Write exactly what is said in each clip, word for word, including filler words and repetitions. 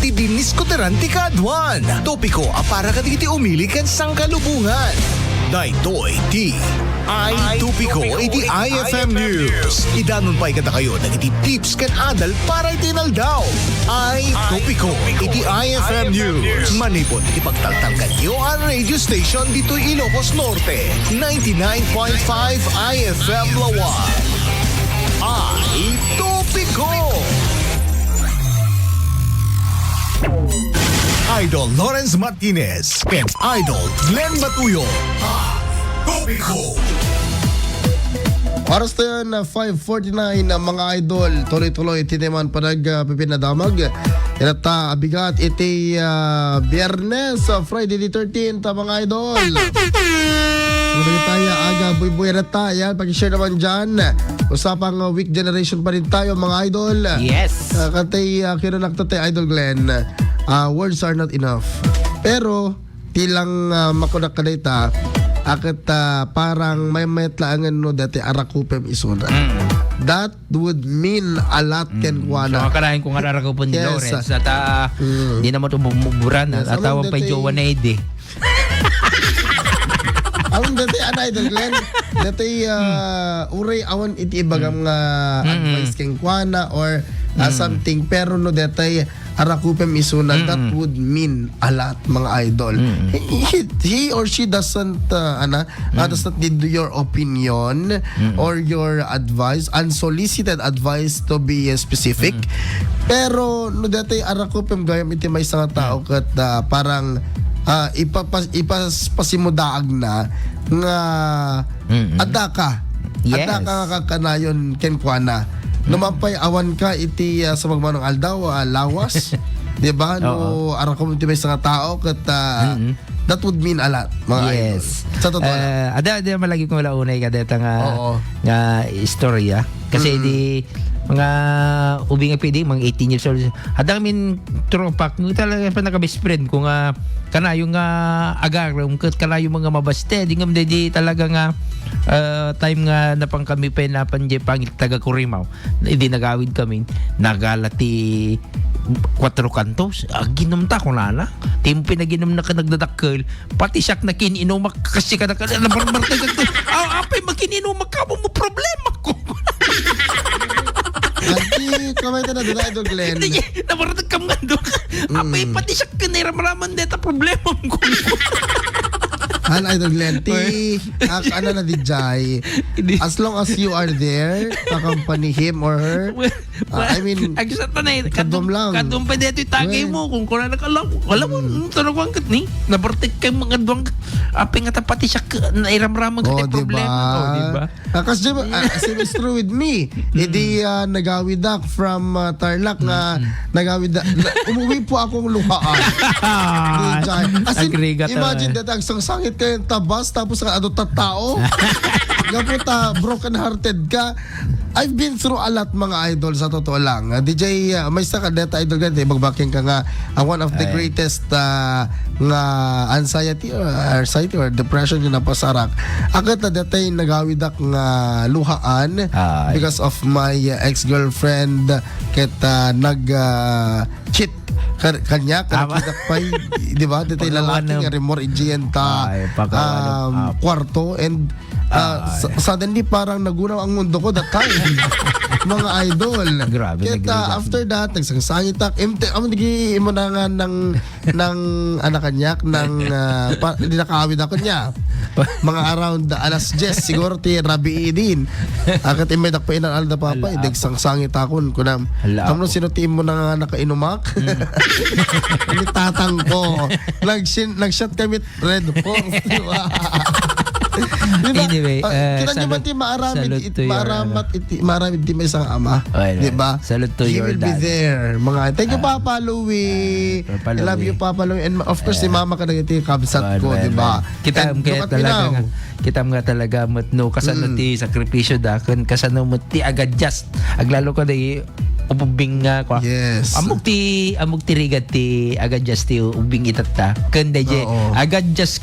Idi niskuteran ti kaadwan. Topiko a para kadagiti umili ken sangkalubongan. Daytoy ti Ay Topiko iti I F M News. Idanon pay kadakayo dagiti tips ken adal para iti inaldaw. Ay Topiko iti I F M News. Manipud iti pagtaltalkanyo a radio station ditoy Ilocos Norte, ninety-nine point five I F M Lawan. Ay Topiko! Idol Lawrence Martinez and Idol Glenn Batuyo. Topiko. Oras na yan, ah, five forty-nine, ah, mga idol. Tuloy-tuloy, titiman pa nag, ah, pipinadamag. Inata, abigat, iti, ah, Biyernes, ah, Friday the thirteenth, ah, mga idol. Ano ba tayo? Aga, buy-buy na tayo. Pag-share naman dyan. Usapang, ah, weak generation pa rin tayo, mga idol. Yes. Ah, katay, ah, kinanak to, tay Idol Glenn. Ah, words are not enough. Pero, ti lang, ah, makunak ka dayta, akat, ah, parang may metlaangan no dati arakupem isuna. Mm. That would mean a lot Mm. kenkuana. So, akalain ko nga arakupem ni Yes, Lawrence. ah, At, ah, Mm. di naman ito bumuburan. Yes, At alam tawag mo, pa dati jowa na Eddie. Alam dati, ano, Idol Glenn? Dati, ah, uray awan iti ibagam nga Mm. advice kenkuana or, ah, Mm. something. Pero no, dati arakupem isuna, that Mm. would mean a lot, mga idol. Mm. He, he, he or she doesn't, ah, ano, ah, Mm. does not need your opinion Mm. or your advice, unsolicited advice to be, uh, specific. Mm. Pero no, dati arakupem gayam iti maysa nga tao Mm. ket, ah, parang, ah, ipapas-, ipas-, pasimudaag na nga Mm-mm. adda ka. Adda Yes. ka nga kakanayon kenkuana. No Mm. mampay awan ka iti, ah, sa magmanong aldaw, ah, lawas, di ba? No Oo. arakupem ti maysa nga tao ket, ah, Mm-mm. that would mean a lot, mga Yes. idol. Sa totoo lang. Ah, ada, ada malagi kong launay ka deta nga, Oo. nga istorya. Kasi Mm. di, mga ubing nga pwede, mga eighteen years old. Hadang min tropak, nga talaga pa naka-best friend ko nga kanayo nga agarem, ket kanayo mga mabaste, di ngam di talaga nga, ah, time nga napan kami pa napan di pangit taga Kurimaw. Idi nagawid kami, nagala ti Cuatro Cantos. Aginum ta, kunana. Ti pinaginum na ka nagdadakkel, pati siak nakin-inumak kasi ka naka-, nabarbartay ka. Aw, apay makin-inumak ka, mo problema ko. Adi, kamay ta na dun, Idol Glenn. Hindi, nabartay ka nga doon. Mm. Apay, pati siak ka nairamraman deta problema ko. Han, Idol Glenn, ti, Uy. ak-, ano na di jay. Hindi. As long as you are there, to accompany him or her, Well, Ah, I mean, agsat na eh. Kadum lang. Kadum pa dito itagay Well. mo. Kung kuna na ka lang. Wala mo, Mm. mm, tanong ko ang kat ni. Nabartik kay mga duwang, apay nga tapati siya, k-, nairamraman ka Oh, tayo di problema. ba? Oh, di ba? Ah, kasi di ba, ah, same is true with me. Mm. Idi, ah, nagawid ak from, ah, Tarlac nga Mm. nagawid ak, na, umuwi po akong luhaan. Di, Jai. As in, Agree ka to, imagine eh. that, agsangsangit kayo tabas, tapos nga ado ta tao. Gaputa, broken hearted ka. I've been through a lot, mga idol, sa totoo lang. Ah, D J, ah, maysa ka deta, Idol Glenn, ibagbaking ka nga, ah, one of the Ay. greatest, ah, nga anxiety or, anxiety or depression nga napasarak. Akat na detay nagawidak nga luhaan Ay. because of my, ah, ex-girlfriend ket, ah, nag, ah, cheat kan-, kanya, Tama. kanakidak pa'y, di ba? Detay Pagkawan lalaki ng nga rimor, ijiyan ta, Ay, pagkawan ng um, up. kwarto and Ah, Ah, su-, suddenly parang nagunaw ang mundo ko that time. Mga idol. Grabe, Kaya, nag-relapse. after that, nagsangsangitak. Im-, te-, amo, nagi-, imo na nga ng, ng anak kanyak, ng, ah, pa-, di nakaawid ako niya. Mga around alas diyes, siguro, ti rabii din. Akat imedak pa inang alda papa, Ala, ideg apo. sangsangit akon, kunam. Ala, Amo apo. sino ti imo na nga nakainumak? Hmm. Ni tatang ko. Nag-, nag-shot kami Red Horse, di ba? Di ba? Anyway, Ah, uh, kita niyo ba salute, ti maaramid, salute it, to your, maaramid, ano, iti, maaramid ti may isang ama? Oh, anyway, Di ba? salute to He your will be dad. there. Mga, thank you, Ah. Papa Louie. Ah, Papa I love Louie. you, Papa Louie. And of course, si Ah. Mama ka na iti kabsat Well, ko, well, di ba? well. Kita And ang kaya look at me talaga now. nga, kita nga talaga, mat-, no, kasano Mm. ti sakripisyo da, kun kasano mo ti agadjust. Aglalo ka na i-, ubing nga, kwa. Yes. Amog ti, amog ti rigat ti agadjust ti ubing itatta. Kun da je, Oo. agadjust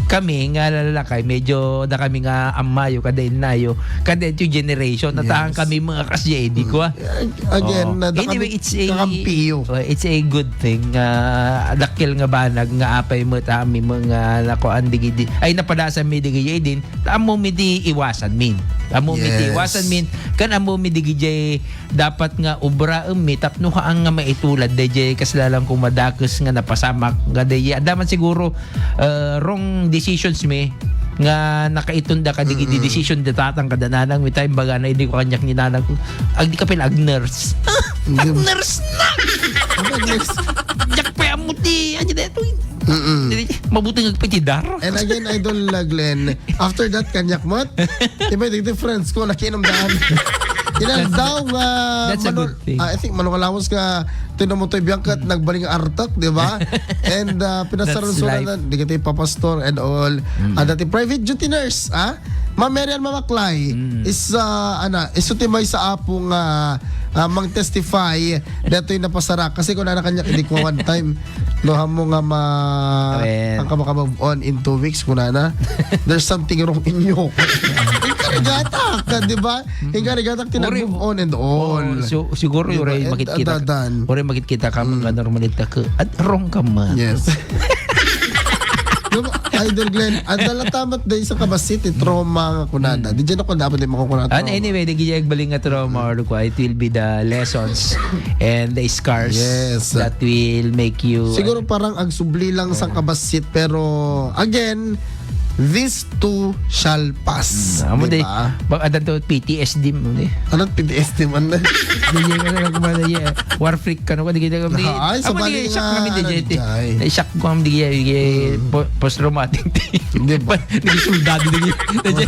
kami nga lalakay, medyo da kami nga ammayo, kada innayo, kada ito generation, natahan kami mga kas J D ko, ah. Again, Oh. na da kami Anyway, it's a, kakampiyo. Oh, it's a good thing. Ah, dakkel nga banag nga apay met amin mga nakuan digidi. Ay, napadasan mi digidi din. Ammo mi di iwasan min. Ammo mi di Yes. iwasan min. Kan ammo mi digidi dapat nga obraem mi tapno haan nga maitulad dayjay kasla lang kung madakes nga napasamak nga dayjay. Adda man siguro, uh, wrong decisions mi nga nakaitunda kadigidi Mm-mm. decision da tatang kada nanang mi time baga na idi ko kaniak ni nanang ko. Agdi ka pala ag-nurse. Hindi. Ag-nurse na! Ano, nurse? Diak pa amuti. Ano na ito? Mm-mm. Mabuting agpitidar. And again, Idol, uh, Glenn, after that, kaniak met, iba yung friends ko, nakinom daan. Inaldaw nga That's a manu-, good thing. ah, I think, manungalawas nga tinumotoy biyang kat nagbaling artak, di ba? And, uh, That's life. Pinasarunsuran na, di kita ipapastor and all. Mm. Ah, dati private duty nurse, ah? Ma'am Marian Mamaklay, Mm. is, ah, ana, isu ti maysa a apo nga, ah, mang testify datoy napasarak. Kasi kung nana kaniak, hindi ko one time. No, hamo nga ma-, Amen. ang ka maka-move on in two weeks, kunana, "There's something wrong in you." Inkarigata ka, di ba? Inkarigata ka, Uri, tinag-move on and all. Oh, so, siguro Di ba? Uri And makit kita, adadan. Uri makit kita ka, Mm. mga normal ita ka, at wrong ka man. Yes. Di ba, Idol Glenn, ang dalatamat da isang kabasit, eh, trauma nga kunada. Mm. Di dyan ako dapat di makukunada And trauma. Anyway, di kaya agbaling nga trauma or kung it will be the lessons and the scars Yes. that will make you, Siguro ano, parang agsubli lang sa kabasit, pero again, this too shall pass. Mm, amo Di di, ba? ba-, adan to P T S D mo, di. Anong P T S D man na? Di, ano lang kumana, yeah. War freak ka, no? Di kita, di, Ay, amo sabali di, shock nga, kami, di, ano, di, di. Jai. Shock ko, di, di, di, Mm. po-, post-traumatic, di. Di ba? Di, soldado, di, di, di.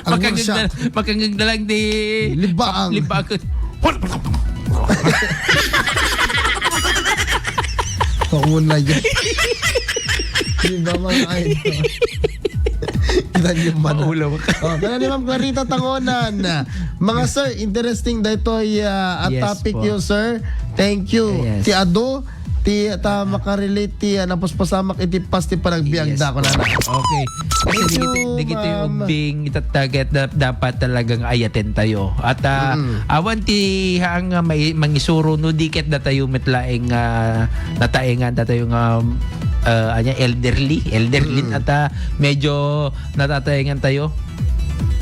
Ang Makangag workshop. na, makangag na lang, di. Libaang. Libaang. Kauna yan. Di ba, mga idol? Kita niyo man. Maulaw ka. Oh, kaya ni Ma'am Clarita Tangonan. Mga sir, interesting daytoy, ah, a Yes topic po. Yo, sir. Thank you. Yes. Ti adu, ti ta makarelate ti, ah, napuspusamak iti past ti panagbiag Yes da, po. Kunana. Okay. Kasi Thank digiti, you, digiti ma'am. Ugbing itattaget da-, dapat talagang ayaten tayo. At, ah, Mm. awan ti haang nga mai-, mangisuro no di ket datayo met laeng, ah, nataengan datayo nga, ah, anya elderly, elderly Mm. at, ah, medyo natataengan tayo.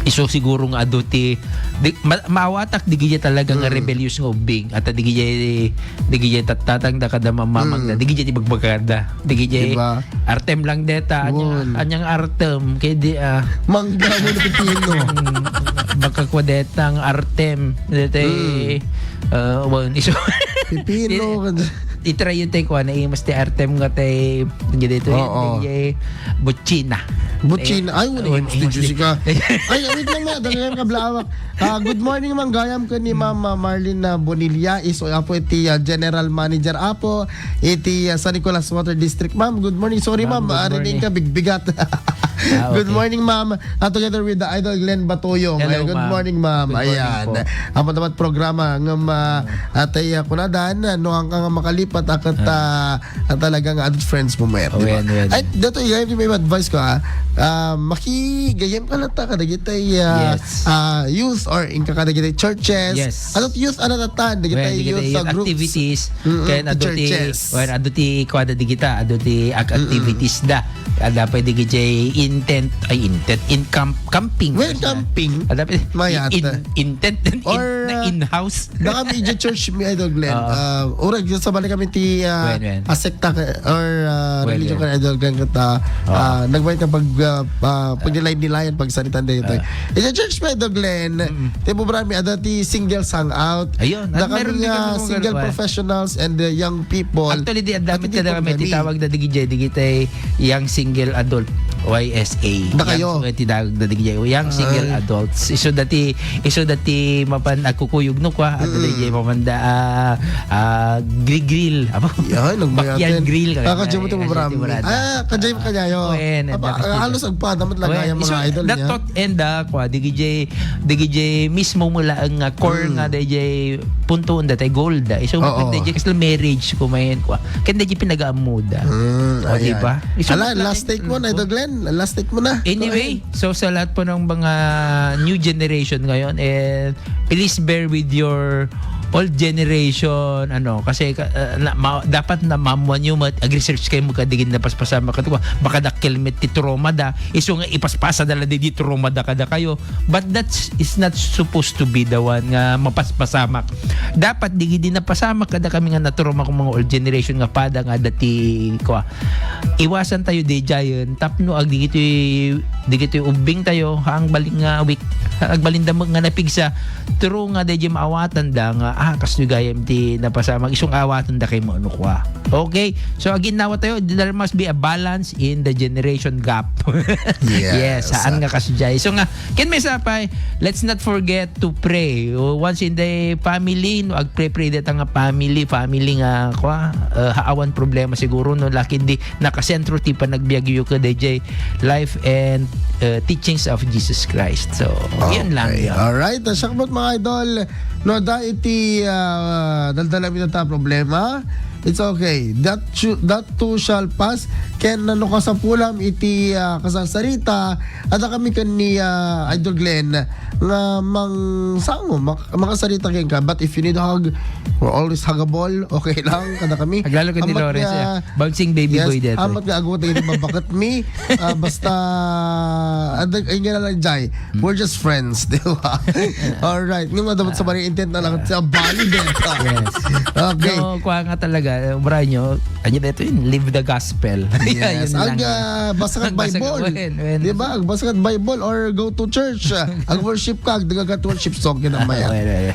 Isu siguro nga adu ti di, ma-, maawatak digiti talaga nga Mm. rebellious nga ubbing at digiti, digiti tattatangda kada mamamangda, Mm. digiti ti bagbagada. Digiti Diba? artem lang deta, anya, Wan. anyang artem, kaya di, ah, Mangga mo na pipino. mm, baka kwa deta ang artem, deta, Mm. ah, wan, iso. Pipino, Di-, kan- itry yun tayo kwa, naimas ti artem nga tayo, hindi dito yun, Oo. tayo, Buchina. Buchina. Ay, wala Ayun, yung ayun, studio ayun. Sika. Ay, wait lang na. Dali lang kablaawak. Ah, good morning, Ma'am Gayam, ko ni Ma'am, ah, Marlene, ah, Bonilla. Isu apo iti, ah, General Manager apo iti, ah, San Nicolas Water District. Ma'am, good morning. Sorry, Ma'am, Ma'am, good ah, rinig morning. Ka, bigbigat. Ah, Good okay. morning, Ma'am. Ah, together with the Idol Glenn Batoyong. Hello, Ay, good ma'am. morning, Ma'am. Good morning Ayan. po. Ang matamat programa ng, ah, atay, ah, kunadan, ah, no, ang kang makalipat, akat, Ah. ah, at talagang adult friends mo, Mer, di ba? Wen, wen. Ay, dato, igayam may advice ko, ah. Ah, makigayam ka na ta, kadagitay, ah, Yes. ah, youth or inka kadagitay churches. Yes. Adult youth, ano na ta, dagitay Wen, dagitay youth, ah, youth groups. activities. Mm-mm, Kaya ti adu ti, churches. wen, adu ti, kuwada di kita, adu ti ac-, Mm-mm. activities da. Ada pwede gijay intent, ay, intent, in camp-, camping. Well, Kasi na, camping. ada pwede, Mayat. in, intent, in, Or, na ah, in-house. Baka medyo church mi, Idol Glenn. Oo. Ah, urag, sa balik kami ti, ah, Wen, wen. ah, sekta ka, or, ah, Wen, religion wen. ka, Idol Glenn, kat, ah, Oo. ah, nagbayad ka pag, ah, ah, pagdilay-dilayan, pagsaritan dito. Ah. Iti church mi, Idol Glenn, Mm. ti programa, ada ti singles hangout. Ayun, Da at meron kami din nga kami mga single ganun, eh. professionals and the young people. Actually, di, ang dami At hindi talaga po may kami. titawag na digijay, digitay young single adult, Y S A. Da kayo? Young, eh, titawag na digijay, young single Ah. adults. Isu dati, isu dati mapan agkukuyog no kwa, at Mm. digijay mapan da, ah, ah, grigril. Apa? Yan, nagmayat Backyard yan. grill, kaya Ah, kadyo mo nga, ito, eh, Bram. sigurado. Ah, kadyo mo kanya, yo. Wen, Apa, nagkakita. halos agpada mo talaga Wen, yung mga isu-, idol that niya. thought and, ah, kwa, digijay, digijay mismo mula ang, ah, core Mm. nga, digijay punto, ang datay gold, ah. Isu, Oo. digijay, kasi marriage ko, mayan, kwa. Kaya digijay pinag-aamuda. Mm, O, di ayan. ba? Isu, Ala, mula-, last take mo, mm, Idol Glenn. Last take mo na. Go ahead. Anyway, so sa lahat po ng mga new generation ngayon, eh, please bear with your old generation, ano, kasi ka-, ah, na, ma-, dapat na maammuan nyo, mat-, ag-research kayo, magkadigin na paspasamak, baka dakkel met ti trauma da, isu nga ipaspasa da la di, di trauma da kadakayo. But that's, is not supposed to be the one nga mapaspasamak. Dapat di, di napasamak kadakami nga natrauma kung mga old generation nga pada nga dati, kwa, iwasan tayo di jayen, tapno ag digitoy, digitoy ubbing tayo, ha, ang baling nga week, ha, agbalin da nga napigsa, true nga dayjay maawatan da nga, ah, kastoy gayam ti napasamak, isung awatan da kay maunukwa. Okay? So, aginnawa tayo, there must be a balance in the generation gap. Yes, Yes, saan ah. nga kastoy jay. So nga, ken may sapay, let's not forget to pray. O, once in the family, no, agpre-pray deta nga family, family nga, kwa, uh, haawan problema siguro, no, lakin di nakasentro ti panagbiagyo ka D J life and, uh, teachings of Jesus Christ. So, yun lang Okay. yun. Alright. Siak met, mga idol. No, da iti, ah, daldalami ta problema. It's okay. That, shu- that too shall pass. Ken no kasapulam iti, ah, kasarsarita, adda kami ken ni, ah, Idol Glenn nga mangsango, mak-, makasarita kenka. But if you need a hug, we're always huggable. Okay lang, kada kami. Aglalo ken ni Amat Lawrence, nga, eh. Bouncing baby yes, boy dito. Amat nga agut iti babaket mi. Ah, basta, adag, ay nga lang, Jai. We're just friends, di ba? Alright. Ngem dapat sa mali intent na lang sa bali dito. Yes. Okay. No, kuha nga talaga, eh, Brian, nyo, ano dito yun? Live the gospel. Yes. Yun lang. Ag, ah, basa ka Bible. When, when, di ba? Ag basa ka Bible or go to church. Ah, ag worship ka, ag dagagat worship song, kinamaya. Okay, okay.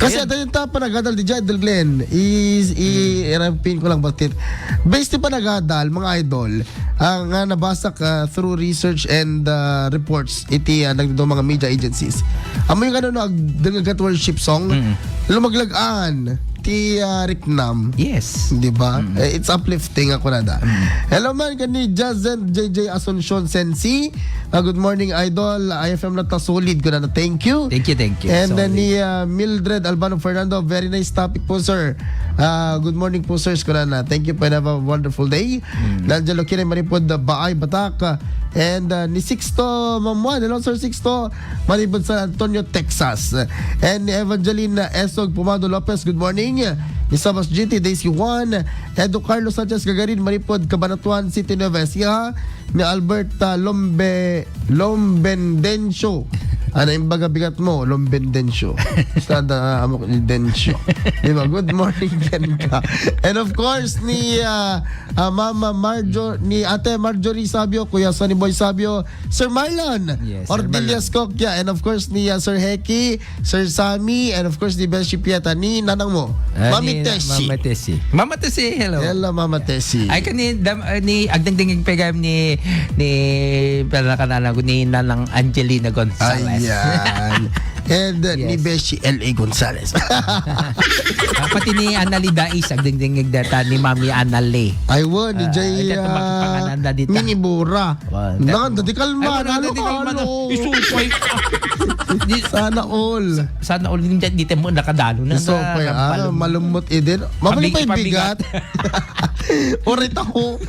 Kasi Ayun. Ito yung ta panagadal di Idol Glenn. I, i, irapin ko lang batit. Based ti panagadal, mga idol, ah, nga nabasa ka through research and, ah, reports iti, ah, nagdudong mga media agencies. Amo yung ano, no, ag-, dagagat worship song, Mm. lumaglagan ti, ah, riknam. Yes. Di ba? Mm. Eh, it's uplifting ako na da. Mm. Hello man, kani Jazen J J Asuncion Sensi. Ah, good morning, idol. I F M na ta solid ko na, thank you. Thank you, thank you. And then Solid. Ni, ah, Mildred Albano Fernando, very nice topic po, sir. Ah, good morning po, sirs, ko na. Thank you po and have a wonderful day. Mm. Nangelo Kiray manipod Baay, Batak. And, ah, ni Sixto Mamuan. Hello, Sir Sixto. Manipod San Antonio, Texas. And ni Evangeline, ah, Esog Pumado Lopez, good morning. Ni Sabas G T, Daisy Juan. Edo Carlos Sanchez Gagarin, manipod Cabanatuan City, Nueva Ecija. Ni Albert, ah, Lombe-, Lombendencio. Ano yung baga bigat mo? Lombendencio. Sada, ah, amok ni Dencio. Di ba? Good morning, Ken ka. And of course, ni, ah, ah, Mama Marjo-, ni Ate Marjorie Sabio, Kuya Sonny Boy Sabio, Sir Marlon, Yes, Sir Ordillas Marlon. Coccia, and of course, ni, ah, Sir Heki, Sir Sammy, and of course, ni Beshi Pieta, ni nanang mo, Ah, Mami ni na-, Tessie. Mama Tessie. Mama Tessie, hello. Hello, Mama Tessie. Ay, kani, dam-, ah, ni, agdengdeng yung pegam ni, ni, pala ka na, ni Nanang Angelina Gonzalez. Ayan. And, uh, ni Yes. Beshi L A Gonzalez. Ah, pati ni Annalie Dais, agdengdeng data ni Mami Annalie. Ay, wa, ni Ah, Jay, ito, ah, makipangalanan na dito. Minibura. Wa, Naka, dati kalma, Ay, wala, nalo, dati kalma na. Nalo. Isupay. Di, Sana all. Sana all, hindi, di tayo mo nakadalo na Isupay, sa ah, Rampalon. Malumot, eh, din. Mabalik pa yung Pabigat, bigat. pabigat. Urit ako.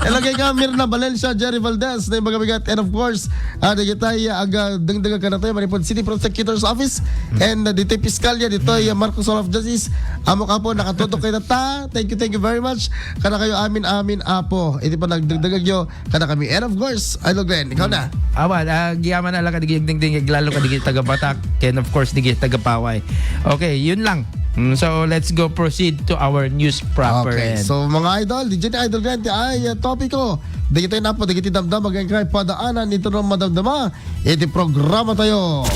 Hello, kay ka, Mirna Valencia, Jerry Valdez, na yung mga bigat. And of course, ah, di kita, ah, aga, dengdeng ka na tayo, Manipod City Prosecutor's Office. And, ah, dito yung Piskalya, dito yung Marcos Hall of Justice. Amo ka po, nakatutok kayo na ta. Thank you, thank you very much. Kada kayo, amin, amin, apo. Iti pa nagdagdag nyo, kada kami. And of course, Idol Glenn, ikaw na. Awan, ah, giyaman na lang ka, digigdingding, lalo ka, digi taga Batak. And of course, digi taga Paway. Okay, yun lang. Mm, so, let's go proceed to our news proper Okay, end. So, mga idol, di dyan, Idol Glenn, ti ay, ah, topiko. Digi tayo na po, digi ti damdam, magkakay, padaanan, ito na madamdama. Iti programa tayo.